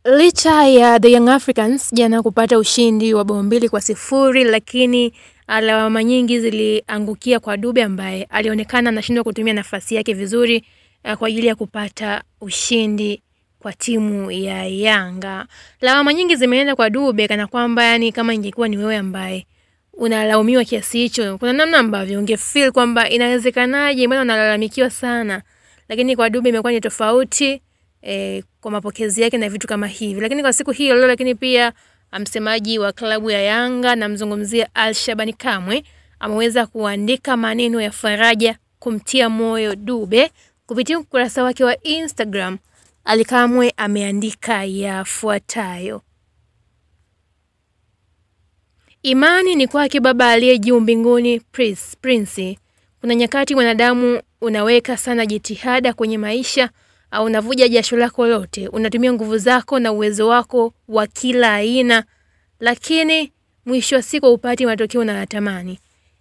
Licha ya The Young Africans jana kupata ushindi wa bao 2-0, lakini lawama nyingi ziliangukia kwa Dube ambaye alionekana anashindwa kutumia nafasi yake vizuri kwa ajili ya kupata ushindi kwa timu ya Yanga. Lawama nyingi zimeenda kwa Dube kana kwamba yani kama ingekuwa ni wewe ambaye unalaumiwa kiasi hicho, kuna namna ambavyo ungefeel kwamba inawezekanaje, mbona unalalamikiwa sana. Lakini kwa Dube imekuwa ni tofauti kwa mapokezi yake na vitu kama hivi. Lakini kwa siku hiyo leo, lakini pia msemaji wa klabu ya Yanga namzungumzia Al Shabani Kamwe ameweza kuandika maneno ya faraja kumtia moyo Dube kupitia ukurasa wake wa Instagram. Ali Kamwe ameandika yafuatayo: Imani ni kwake Baba aliye juu mbinguni. Prince. Kuna nyakati mwanadamu unaweka sana jitihada kwenye maisha, au unavuja jasho lako lote, unatumia nguvu zako na uwezo wako wa kila aina, lakini mwisho wa siku hupati matokeo unayotamani.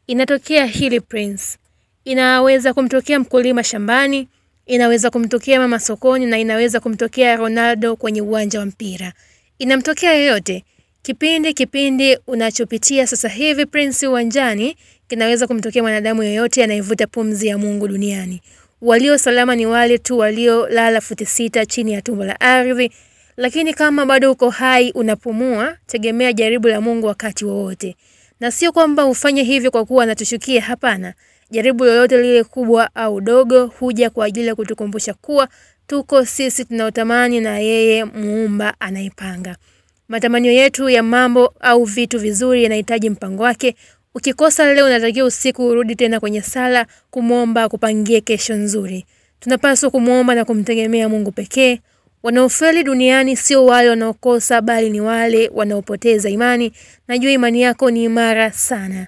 Inatokea hili Prince. Inaweza kumtokea mkulima shambani, inaweza kumtokea mama sokoni, na inaweza kumtokea Ronaldo kwenye uwanja wa mpira. Inamtokea yoyote. Kipindi unachopitia sasa hivi Prince uwanjani kinaweza kumtokea mwanadamu yoyote anayevuta pumzi ya Mungu duniani. Walio salama ni wale tu waliolala futi 6 chini ya tumbo la ardhi. Lakini kama bado uko hai unapumua, tegemea jaribu la Mungu wakati wowote. Na sio kwamba ufanye hivyo kwa kuwa anatushukia, hapana. Jaribu lolote lile kubwa au dogo huja kwa ajili ya kutukumbusha kuwa tuko sisi tunaotamani na yeye muumba anaipanga. Matamanio yetu ya mambo au vitu vizuri yanahitaji mpango wake. Ukikosa leo unatakiwa usiku urudi tena kwenye sala kumuomba kupangie kesho nzuri. Tunapaswa kumuomba na kumtegemea Mungu pekee. Wanaofeli duniani sio wale wanaokosa, bali ni wale wanaopoteza imani. Najua imani yako ni imara sana.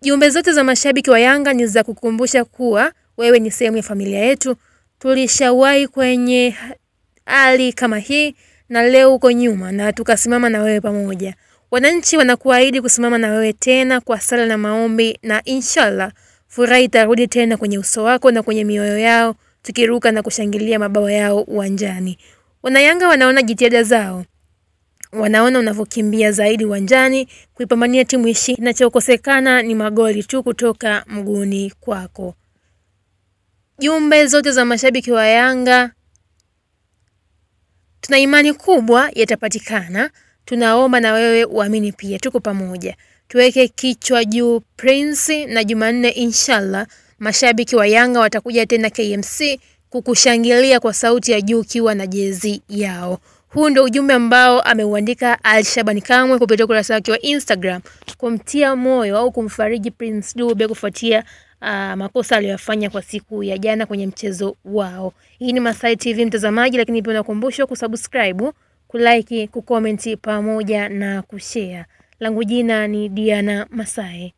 Jumbe zote za mashabiki wa Yanga ni za kukumbusha kuwa wewe ni sehemu ya familia yetu. Tulishawahi kwenye hali kama hii na leo uko nyuma na tukasimama na wewe pamoja. Wananchi wanakuahidi kusimama na wewe tena kwa sala na maombi, na inshallah furaha itarudi tena kwenye uso wako na kwenye mioyo yao, tukiruka na kushangilia mabao yao uwanjani. Wanayanga wanaona jitihada zao, wanaona unavyokimbia zaidi uwanjani kuipambania timu ishi. Kinachokosekana ni magoli tu kutoka mguuni kwako. Jumbe zote za mashabiki wa Yanga, tuna imani kubwa yatapatikana. Tunaomba na wewe uamini pia, tuko pamoja. Tuweke kichwa juu Prince, na Jumanne inshallah mashabiki wa Yanga watakuja tena KMC kukushangilia kwa sauti ya juu ukiwa na jezi yao. Huu ndio ujumbe ambao ameuandika Al Shabani Kamwe kupitia ukurasa wake wa Instagram kumtia moyo au kumfariji Prince Dube kufuatia makosa aliyofanya kwa siku ya jana kwenye mchezo wao. Hii ni Masai TV mtazamaji, lakini pia unakumbushwa kusubscribe, kulike, kucomment pamoja na kushare. Langu jina ni Diana Masai.